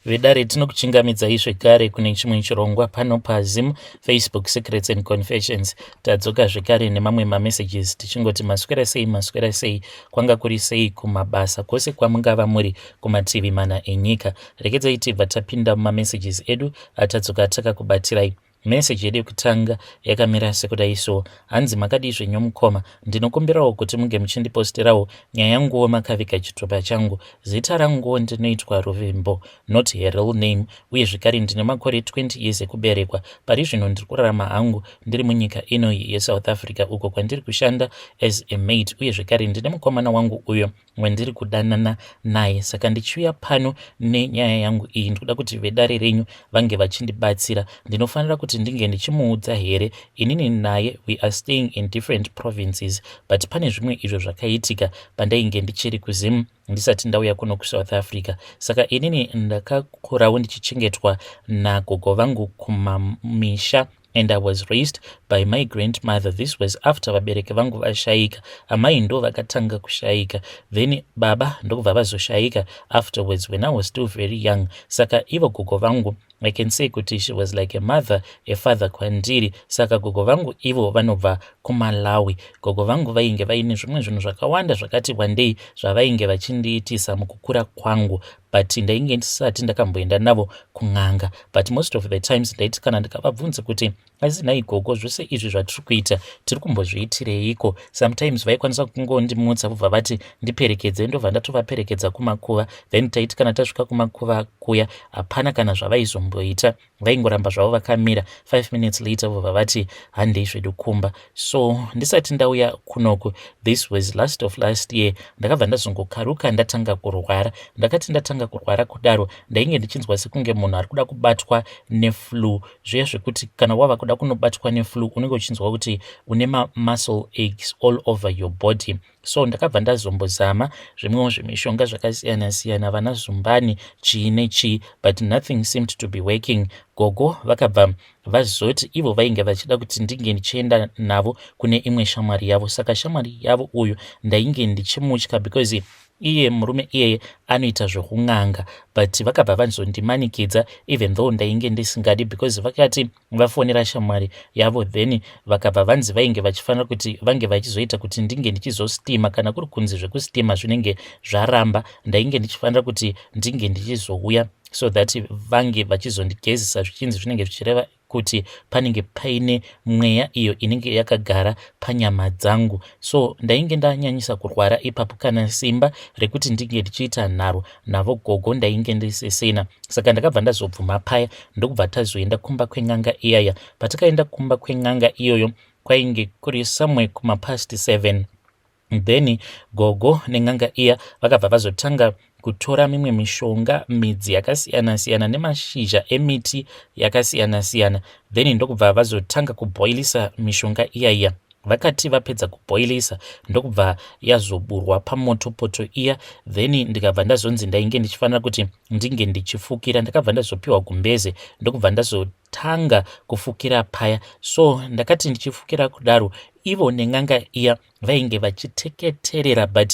Vedare, tinokuchingamidzai zvekare kune chimwe chirongwa pano paZim Facebook Secrets and Confessions. Tadzoka zvekare nemamwe mamessages, tichingoti maswera sei, maswera sei, kwanga kuri sei kumabasa kwose kwamungava muri kumativi mana enyika. Regedzai tibva tapinda mumamessages edu atadzoka takakubatirai. Meseji yedu yekutanga yakamira sekudai so. Hanzi, "Makadii zvenyu mukoma? Ndinokumbirawo kuti munge muchindiposterawo nyaya yanguwo makaviga chitupa changu. Zita ranguwo ndinoitwa Ruvimbo, not her real name, uye zvekare ndine makore 20 years ekuberekwa. Pari zvino ndiri kurarama hangu ndiri munyika inoyi yeSouth Africa, uko kwandiri kushanda as a maid, uye zvekare ndine mukomana wangu uyo wandiri kudanana naye. Saka ndichiuya pano nenyaya yangu iyi, ndikuda kuti vedare renyu vange vachindibatsira. Ndinofanira kuti ndinge ndichimuudza here? Inini naye we are staying in different provinces, but pane zvimwe izvo zvakaitika pandainge ndichiri kuZim ndisati ndauya kuno kuSouth Africa. Saka inini ndakakurawo ndichichengetwa nagogo vangu kumamisha, and I was raised by my grandmother. This was after vabereki vangu vashayika. Amai ndo vakatanga kushayika, then baba ndokubva vazoshayika afterwards when I was still very young. Saka ivo gogo vangu, I can say kuti she was like a mother, a father kwandiri. Saka gogo vangu ivo vanobva kuMalawi. Gogo vangu vainge vaine zvimwe zvinhu zvakawanda zvakati wandei zvavainge vachindiitisa mukukura kwangu, but ndainge ndisati ndakamboenda navo kun'anga. But most of the times ndaiti kana ndikavabvunza kuti, 'Asi nhai gogo, zvose izvi zvatiri kuita tiri kumbozviitireiko?' sometimes vaikwanisa kungondimutsa vobva vati ndiperekedze, ndobva ndatovaperekedza kumakuva. Then taiti kana tasvika kumakuva kuya, hapana kana zvavaizomboita, vaingoramba zvavo vakamira. 5 minutes later vobva vati handei zvedu kumba. So ndisati ndauya kunoku, this was last of last year, ndakabva ndazongokaruka ndatanga kurwara. Ndakati ndatanga kurwara kudaro, ndainge ndichinzwa sekunge munhu ari kuda kubatwa neflu, zviya zvekuti kana wava kuda kunobatwa neflu unenge uchinzwa kuti une mamuscle aches all over your body. So ndakabva ndazombozama zvimwewo zvemishonga zvakasiyana siyana, vana zumbani, chii nechii, but nothing seemed to be working. Gogo vakabva vazoti ivo vainge vachida kuti ndinge ndichienda navo kune imwe shamwari yavo. Saka shamwari yavo uyu ndainge ndichimutya because iye murume iyeye anoita zvekun'anga, but vakabva vazondimanikidza even though ndainge ndisingadi, because vakati vafonera shamwari yavo, then vakabva vanzi vainge vachifanira kuti vange vachizoita kuti ndinge ndichizostima. Kana kuri kunzi zvekustima zvinenge zvaramba, ndainge ndichifanira kuti ndinge ndichizouya so that vange vachizondigezisa, zvichinzi zvinenge zvichireva kuti panenge paine mweya iyo inenge yakagara panyama dzangu. So ndainge ndanyanyisa kurwara ipapo, kana simba rekuti ndinge ndichiita nharo navo gogo ndainge ndisisina. Saka ndakabva ndazobvuma paya, ndokubva tazoenda kumba kwen'anga iyaya. Patakaenda kumba kwen'anga iyoyo, kwainge kuri somewhere kumapast 7. Then gogo nen'anga iya vakabva vazotanga kutora mimwe mishonga, midzi yakasiyana-siyana nemashizha emiti yakasiyana-siyana, then ndokubva vazotanga kubhoilisa mishonga iyaiya. Vakati vapedza kubhoilisa, ndokubva yazoburwa pamoto poto iya. Then ndikabva ndazonzi ndainge ndichifanira kuti ndinge ndichifukira. Ndakabva ndazopiwa gumbeze, ndokubva ndazotanga kufukira paya. So ndakati ndichifukira kudaro, ivo nen'anga iya vainge vachiteketerera, but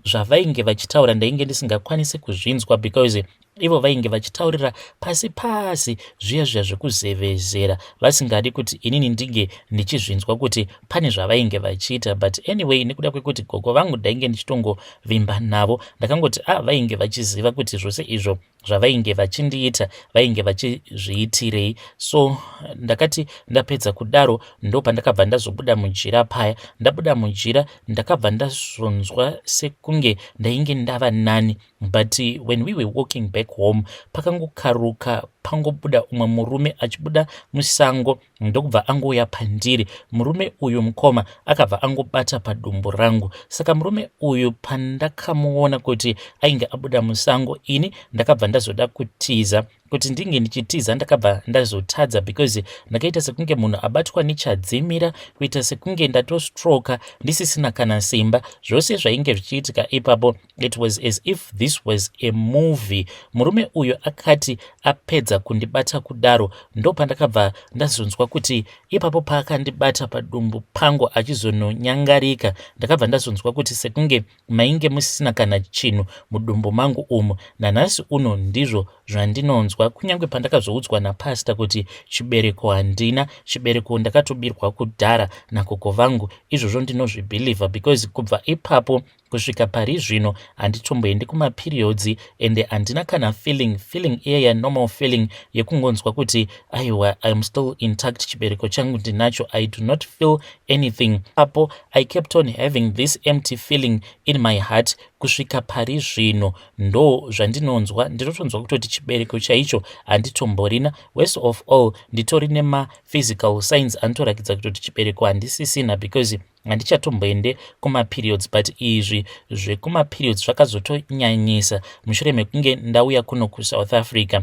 zvavainge vachitaura ndainge ndisingakwanisi kuzvinzwa because ivo vainge vachitaurira pasi pasi, zviya zviya zvekuzevezera, vasingadi kuti inini ndinge ndichizvinzwa kuti pane zvavainge vachiita. But anyway, nekuda kwekuti gogo vangu ndainge ndichitongovimba navo, ndakangoti a ah, vainge vachiziva kuti zvose izvo zvavainge vachindiita vainge vachizviitirei. So ndakati ndapedza kudaro, ndo pandakabva ndazobuda mujira paya. Ndabuda mujira, ndakabva ndazonzwa sekunge ndainge ndava nani. But when we were walking back home, pakangokaruka pangobuda umwe murume achibuda musango, ndokubva angouya pandiri. Murume uyu, mukoma, akabva angobata padumbu rangu. Saka murume uyu, pandakamuona kuti ainge abuda musango, ini ndakabva ndazoda kutiza. Kuti ndinge ndichitiza, ndakabva ndazotadza because ndakaita sekunge munhu abatwa nechadzimira, kuita sekunge ndatostroka, ndisisina kana simba. Zvose zvainge zvichiitika ipapo, it was as if this was a movie. Murume uyu akati apedza kundibata kudaro, ndopandakabva ndazonzwa. Ndakazonzwa kuti ipapo paakandibata padumbu pangu achizononyangarika, ndakabva ndazonzwa kuti sekunge mainge musisina kana chinhu mudumbu mangu umu. Nanhasi uno ndizvo zvandinonzwa, kunyange pandakazoudzwa napastor kuti chibereko handina, chibereko ndakatobirwa kudhara nagogo vangu. Izvozvo ndinozvibelieva because kubva ipapo kusvika pari zvino handitomboendi kumaperiods, ende handina kana feeling iya yanormal feeling yekungonzwa kuti aiwa, I am still intact, chibereko changu ndinacho. I do not feel anything apo. I kept on having this empty feeling in my heart kusvika pari zvino. Ndo zvandinonzwa, ndinotonzwa kutoti chibereko chaicho handitomborina. Worst of all, nditori nemaphysical signs anotorakidza kutoti chibereko handisisina because handichatomboende kumaperiods. But izvi zvekumaperiods zvakazotonyanyisa mushure mekunge ndauya kuno kuSouth Africa.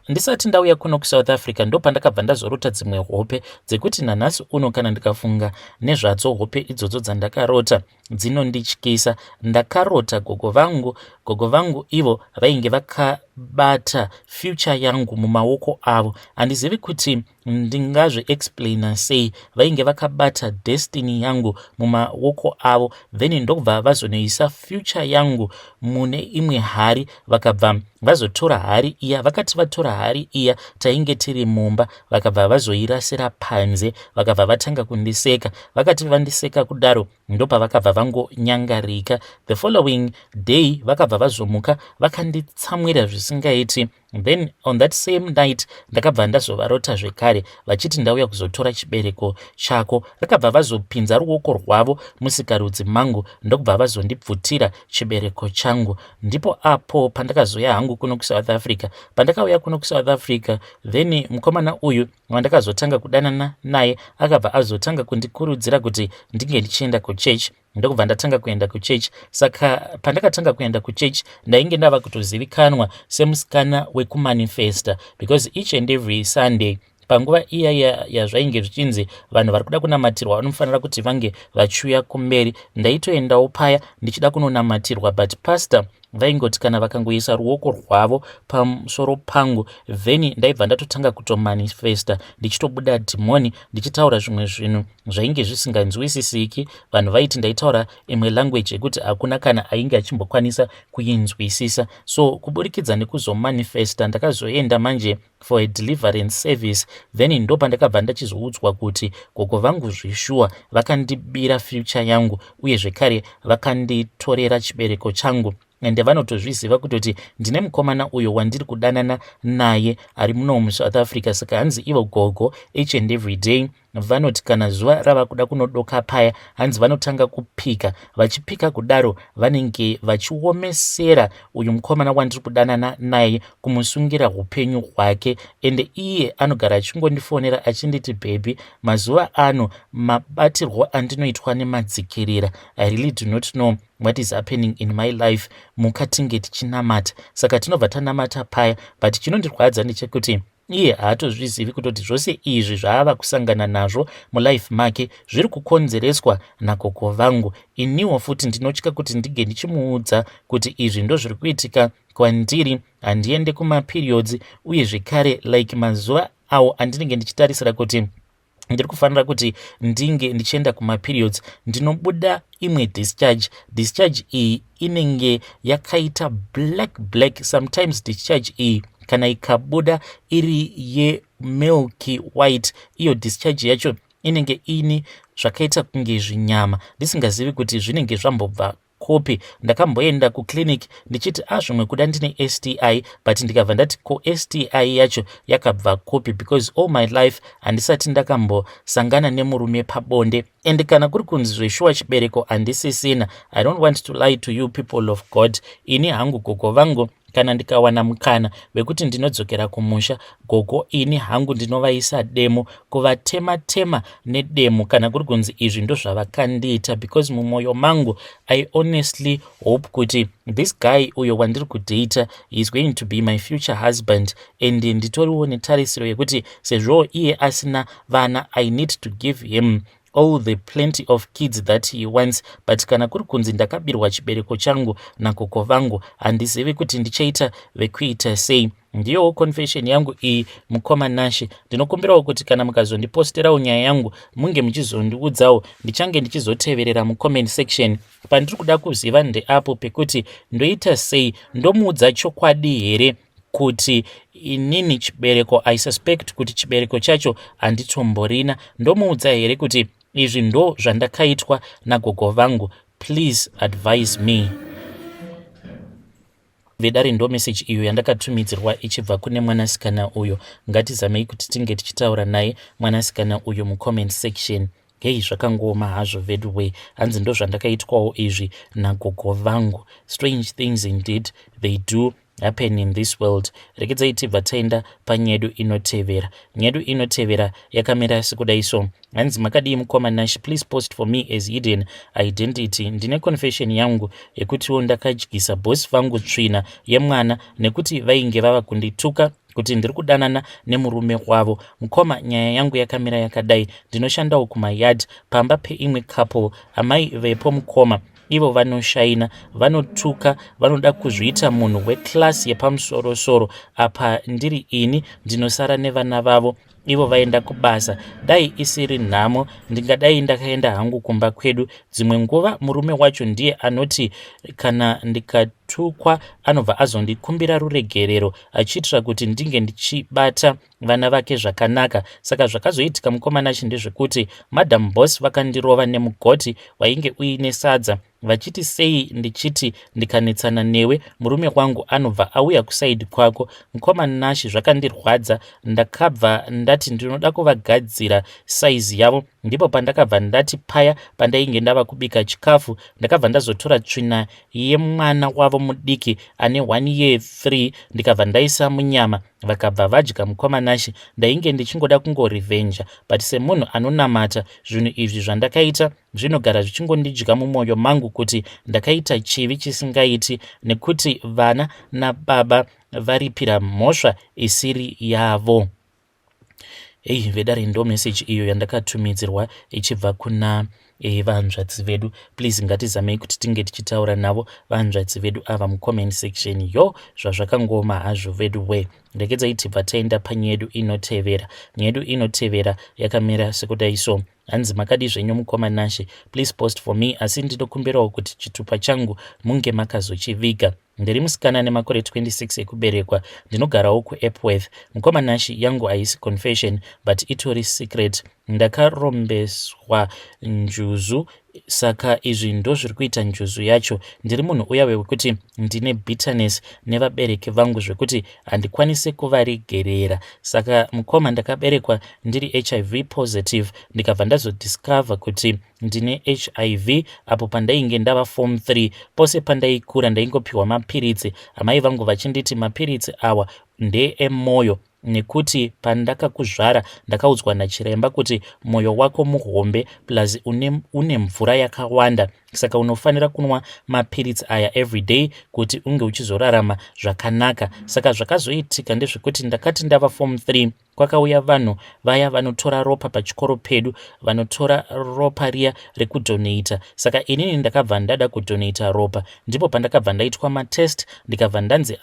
Ndisati ndauya kuno kuSouth Africa, ndo pandakabva ndazorota dzimwe hope dzekuti nanhasi uno kana ndikafunga nezvadzo, hope idzodzo dzandakarota dzinondityisa. Ndakarota gogo vangu. Gogo vangu ivo vainge vakabata future yangu mumaoko avo. Handizivi kuti ndingazviexplaina sei. Vainge vakabata destiny yangu mumaoko avo, then ndokubva vazonoisa future yangu mune imwe hari. Vakabva vazotora hari iya. Vakati vatora hari iya, tainge tiri mumba, vakabva vazoirasira panze. Vakabva vatanga kundiseka. Vakati vandiseka kudaro, ndopavakabva vangonyangarika. The following day vakabva vazomuka vakanditsamwira zvisingaiti. Then on that same night ndakabva ndazovarota zvekare vachiti, "Ndauya kuzotora chibereko chako." Vakabva vazopinza ruoko rwavo musikarudzi mangu, ndokubva vazondibvutira chibereko changu. Ndipo apo pandakazoya hangu kuno kuSouth Africa. Pandakauya kuno kuSouth Africa, then mukomana uyu wandakazotanga kudanana naye akabva azotanga kundikurudzira kuti ndinge ndichienda kuchechi, ndokubva ndatanga kuenda kuchechi. Saka pandakatanga kuenda kuchechi, ndainge ndava kutozivikanwa semusikana wekumanifesta because each and every Sunday, panguva iya yazvainge zvichinzi vanhu vari kuda kunamatirwa vanofanira kuti vange vachiuya kumberi, ndaitoendawo paya ndichida kunonamatirwa. But pastor vaingoti kana vakangoisa ruoko rwavo pamusoro pangu, then ndaibva ndatotanga kutomanifesta, ndichitobuda dhimoni, ndichitaura zvimwe zvinhu zvainge zvisinganzwisisiki. Vanhu vaiti ndaitaura imwe language yekuti hakuna kana ainge achimbokwanisa kuinzwisisa. So kuburikidza nekuzomanifesta, ndakazoenda manje for a deliverance service. Then ndo pandakabva ndachizoudzwa kuti gogo vangu zvishuwa vakandibira future yangu, uye zvekare vakanditorera chibereko changu. Ende vanotozviziva kutoti ndine mukomana uyo wandiri kudanana naye ari muno muSouth Africa. Saka hanzi ivo gogo each and every day vanoti kana zuva rava kuda kunodoka paya, hanzi vanotanga kupika. Vachipika kudaro, vanenge vachiomesera uyu mukomana wandiri kudanana naye, kumusungira upenyu hwake. Ende iye anogara achingondifonera achinditi, "Baby, mazuva ano mabatirwo andinoitwa nemadzikirira, I really do not know what is happening in my life. Mukatinge tichinamata." Saka tinobva tanamata paya, but chinondirwadza ndechekuti iye haatozvizivi kutoti zvose izvi zvaava kusangana nazvo mulife make zviri kukonzereswa nagogo vangu. Iniwo futi ndinotya kuti ndinge ndichimuudza kuti izvi ndo zviri kuitika kwandiri, handiende kumaperiods, uye zvekare like mazuva awo andinenge ndichitarisira kuti ndiri kufanira kuti ndinge ndichienda kumaperiods, ndinobuda imwe discharge. Discharge iyi inenge yakaita black black. Sometimes discharge iyi kana ikabuda iri yemilky white, iyo discharge yacho inenge ini zvakaita kunge zvinyama, ndisingazivi kuti zvinenge zvambobva kupi. Ndakamboenda kuclinic ndichiti a ah, zvimwe kuda ndine STI, but ndikabva ndati, ko STI yacho yakabva kupi? Because all my life handisati ndakambosangana nemurume pabonde. And kana kuri kunzi zveshuwa chibereko handisisina, I don't want to lie to you, people of God, ini hangu gogo vangu kana ndikawana mukana wekuti ndinodzokera kumusha, gogo ini hangu ndinovaisa demo, kuvatema tema nedemo, kana kuri kunzi izvi ndozvavakandiita, because mumwoyo mangu I honestly hope kuti this guy uyo wandiri kudata is going to be my future husband. And nditoriwo netarisiro yekuti sezvo iye asina vana, I need to give him all the plenty of kids that he wants. But kana kuri kunzi ndakabirwa chibereko changu nagogo vangu, handizivi kuti ndichaita vekuita sei. Ndiyowo confession yangu iyi, mukoma Nashe. Ndinokumbirawo kuti kana mukazondiposterawo nyaya yangu, munge muchizondiudzawo. Ndichange ndichizoteverera mucomment section. Pandiri kuda kuziva ndeapo pekuti ndoita sei? Ndomuudza chokwadi here kuti inini chibereko, I suspect kuti chibereko chacho handitomborina? Ndomuudza here kuti izvi ndo zvandakaitwa nagogo vangu? Please advise me. Vedare, ndo meseji iyo yandakatumidzirwa ichibva kune mwanasikana uyo. Ngatizamei kuti tinge tichitaura naye mwanasikana uyo mucomment section. Hei, zvakangooma hazvo vedway. Hanzi ndo zvandakaitwawo izvi nagogo vangu. Strange things indeed, they do happen in this world. Rekedzai tibva taenda panyedu inotevera. Nyedu inotevera yakamira sekudai so. Hanzi, "Makadii mukoma Nash? Please post for me as hidden identity. Ndine confession yangu yekutiwo ndakadyisa bosi vangu tsvina yemwana nekuti vainge vava kundituka kuti ndiri kudanana nemurume wavo. Mukoma, nyaya yangu yakamira yakadai. Ndinoshandawo kumayard pamba peimwe couple. Amai vepo, mukoma, ivo vanoshaina, vanotuka, vanoda kuzviita munhu weclass yepamusorosoro. Apa ndiri ini ndinosara nevana vavo, ivo vaenda kubasa. Dai isiri nhamo, ndingadai ndakaenda hangu kumba kwedu. Dzimwe nguva murume wacho ndiye anoti kana ndikatukwa, anobva azondikumbira ruregerero achiitira kuti ndinge ndichibata vana vake zvakanaka. Saka zvakazoitika, mukoma Nashi, ndezvekuti Madam Boss vakandirova nemugoti wainge uine sadza, vachiti sei ndichiti ndikanetsana newe, murume wangu anobva auya kuside kwako. Mukoma Nashi, zvakandirwadza. Ndakabva ndati ndinoda kuvagadzira saizi yavo. Ndipo pandakabva ndati paya pandainge ndava kubika chikafu, ndakabva ndazotora tsvina yemwana wavo mudiki ane 1 year 3, ndikabva ndaisa munyama, vakabva vadya. Mukoma Nashi, ndainge ndichingoda kungorevenja, but semunhu anonamata, zvinhu izvi zvandakaita zvinogara zvichingondidya mumwoyo mangu kuti ndakaita chivi chisingaiti, nekuti vana nababa varipira mhosva isiri yavo." Ei vedare, ndo meseji iyo yandakatumidzirwa ichibva kuna vanzvadzi vedu. Please, ngatizamei kuti tinge tichitaura navo vanzvadzi vedu ava mucomment section. Yo, zvazvakangoma hazvo vedu we. Regedzai tibva taenda panyedu inotevera. Nyedu inotevera yakamira sekudai so. Hanzi, "Makadi zvenyu mukoma Nashe? Please post for me, asi ndinokumbirawo kuti chitupa changu munge makazochiviga. Ndiri musikana nemakore 26 ekuberekwa, ndinogarawo kuEpworth. Mukoma Nashi, yangu haisi confession, but itori secret. Ndakarombeswa njuzu, saka izvi ndo zviri kuita njuzu yacho. Ndiri munhu uya wekuti ndine bitterness nevabereki vangu zvekuti handikwanisi kuvaregerera. Saka mukoma, ndakaberekwa ndiri HIV positive, ndikabva ndazodiscover kuti ndine HIV apo pandainge ndava form 3. Pose pandaikura ndaingopiwa mapiritsi, amai vangu vachinditi mapiritsi awa ndeemwoyo, nekuti pandakakuzvara ndakaudzwa nachiremba kuti mwoyo wako muhombe, plus une mvura yakawanda, saka unofanira kunwa mapiritsi aya everyday kuti unge uchizorarama zvakanaka. Saka zvakazoitika ndezvekuti ndakati ndava form 3, kwakauya vanhu vaya vanotora ropa pachikoro pedu, vanotora ropa riya rekudonata. Saka inini ndakabva ndada kudonata ropa. Ndipo pandakabva ndaitwa matest, ndikabva ndanzi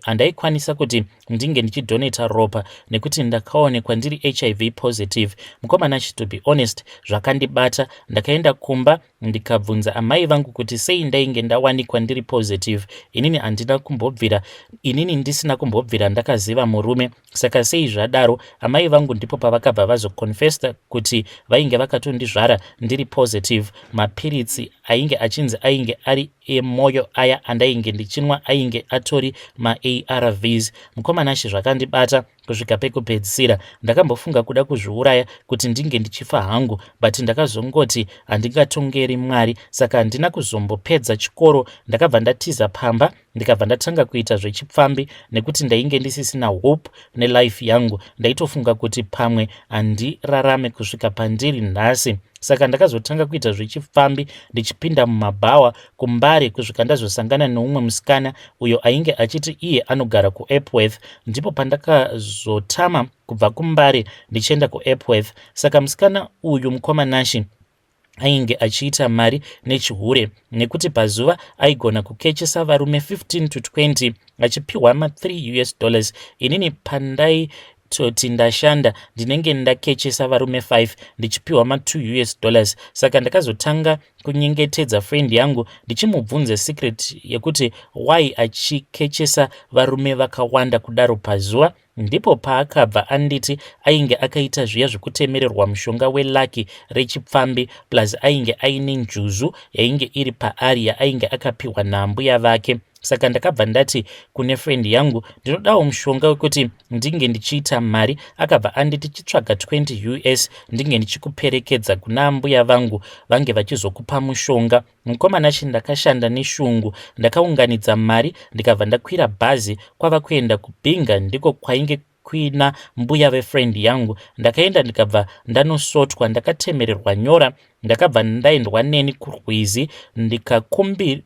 handaikwanisa kuti ndinge ndichidonata ropa nekuti ndakaonekwa ndiri HIV positive. Mukoma Nashi, to be honest, zvakandibata. Ndakaenda kumba, ndikabvunza amai vangu kuti sei ndainge ndawanikwa ndiri positive. Inini handina kumbobvira, inini ndisina kumbobvira ndakaziva murume, saka sei zvadaro? Amai vangu ndipo pavakabva vazoconfessa kuti vainge vakatondizvara ndiri positive. Mapiritsi ainge achinzi ainge ari emwoyo aya andainge ndichinwa ainge atori maARVs. Mukoma Nashi, zvakandibata kusvika pekupedzisira. Ndakambofunga kuda kuzviuraya kuti ndinge ndichifa hangu, but ndakazongoti handingatongeri Mwari. Saka handina kuzombopedza chikoro. Ndakabva ndatiza pamba, ndikabva ndatanga kuita zvechipfambi nekuti ndainge ndisisina hope nelife yangu. Ndaitofunga kuti pamwe handirarame kusvika pandiri nhasi. Saka ndakazotanga kuita zvechipfambi, ndichipinda mumabhawa kuMbare, kusvika ndazosangana neumwe musikana uyo ainge achiti iye anogara kuEpworth. Ndipo pandakazotama kubva kuMbare ndichienda kuEpworth. Saka musikana uyu, mukoma Nashi Ainge achiita mari nechihure nekuti pazuva aigona kukechesa varume 15 to 20 achipiwa ma3 US dollars. Inini pandaitoti ndashanda, ndinenge ndakechesa varume 5 ndichipiwa ma2 US dollars. Saka ndakazotanga kunyengetedza friend yangu ndichimubvunza secret yekuti why achikechesa varume vakawanda kudaro pazuva. Ndipo paakabva anditi ainge akaita zviya zvekutemererwa mushonga weluck rechipfambi, plus ainge aine njuzu yainge iri paari yaainge akapiwa naambuya vake. Saka ndakabva ndati kune friend yangu, ndinodawo mushonga wekuti ndinge ndichiita mari. Akabva anditi, chitsvaga 20 US, ndinge ndichikuperekedza kuna ambuya vangu, vange vachizokupa mushonga. Mukomana chi, ndakashanda neshungu, ndakaunganidza mari, ndikabva ndakwira bhazi kwava kuenda kuBinga. Ndiko kwainge kuina mbuya vefriend yangu. Ndakaenda, ndikabva ndanosotwa, ndakatemererwa nyora. Ndakabva ndaendwa neni kurwizi,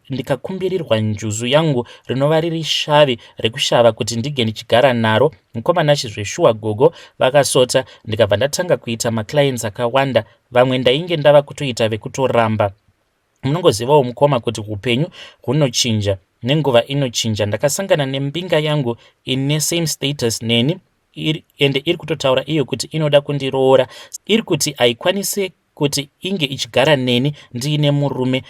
ndikakumbirirwa njuzu yangu, rinova riri shavi rekushava, kuti ndige ndichigara naro. Mukomana chizveshuwa, gogo vakasota, ndikabva ndatanga kuita maclients akawanda. Vamwe ndainge ndava kutoita vekutoramba. Munongozivawo mukoma kuti upenyu hunochinja nenguva inochinja. Ndakasangana nembinga yangu ine same status neni, ende iri kutotaura iyo kuti inoda kundiroora. Iri kuti haikwanisi kuti inge ichigara neni ndiine murume.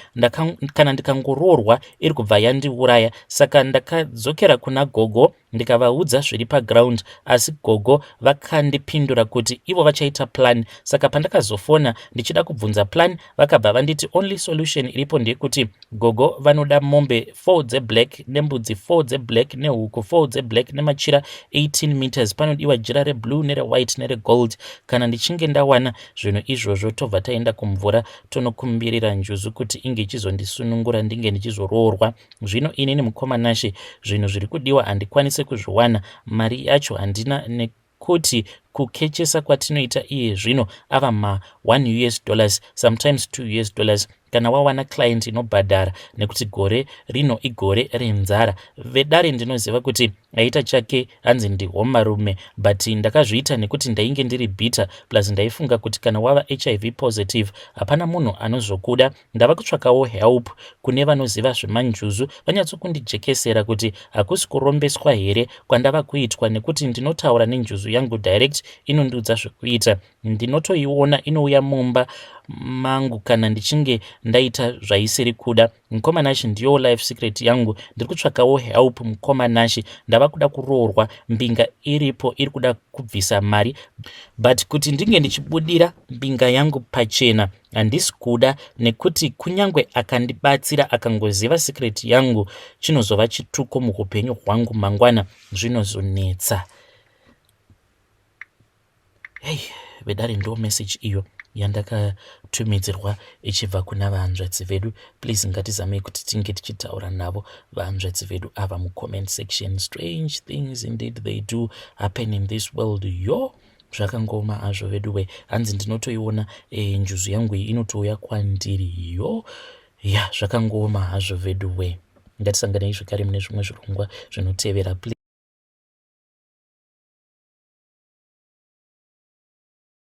Kana ndikangoroorwa, iri kubva yandiuraya. Saka ndakadzokera kuna gogo, ndikavaudza zviri paground, asi gogo vakandipindura kuti ivo vachaita plan. Saka pandakazofona ndichida kubvunza plan, vakabva vanditi only solution iripo ndeyekuti gogo vanoda mombe 4 dzeblack, nembudzi 4 dzeblack, nehuku 4 dzeblack, nemachira 18 meters. Panodiwa jira reblue, nerewhite, neregold. Kana ndichinge ndawana zvinhu izvozvo, tobva taenda kumvura, tonokumbirira njuzu kuti inge ichizondisunungura, ndinge ndichizoroorwa. Zvino inini, mukoma Nashe, zvinhu zviri kudiwa handikwanisi kuzviwana. Mari yacho handina, nekuti kukechesa kwatinoita iye zvino ava ma1 US dollars, sometimes 2 US dollars, kana wawana client inobhadhara, nekuti gore rino igore renzara. Vedare, ndinoziva kuti aita chake hanzi ndihomarume, but ndakazviita nekuti ndainge ndiri bitter, plus ndaifunga kuti kana wava HIV positive hapana munhu anozokuda. Ndava kutsvakawo help kune vanoziva zvemanjuzu, vanyatsokundijekesera kuti hakusi kurombeswa here kwandava kuitwa, nekuti ndinotaura nenjuzu yangu direct, inondiudza zvekuita. Ndinotoiona inouya mumba mangu kana ndichinge ndaita zvaisiri kuda. Mukoma Nashi, ndiyo life secret yangu. Ndiri kutsvakawo help, mukoma Nashi. Ndava kuda kuroorwa, mbinga iripo, iri kuda kubvisa mari, but kuti ndinge ndichibudira mbinga yangu pachena handisi kuda, nekuti kunyange akandibatsira, akangoziva secret yangu, chinozova chituko muupenyu hwangu mangwana, zvinozonetsa. Hei, vedare, ndo message iyo yandakatumidzirwa ichibva kuna vahanzvadzi vedu. Please, ngatizamei kuti tinge tichitaura navo vahanzvadzi vedu ava mucomment section. Strange things indeed, they do happen in this world. Yo, zvakangoma hazvo vedu we. Hanzi ndinotoiona njuzu yangu iyi inotouya kwandiri. Yo ya, zvakangoma hazvo vedu we. Ngatisanganei zvekare mune zvimwe zvirongwa zvinotevera.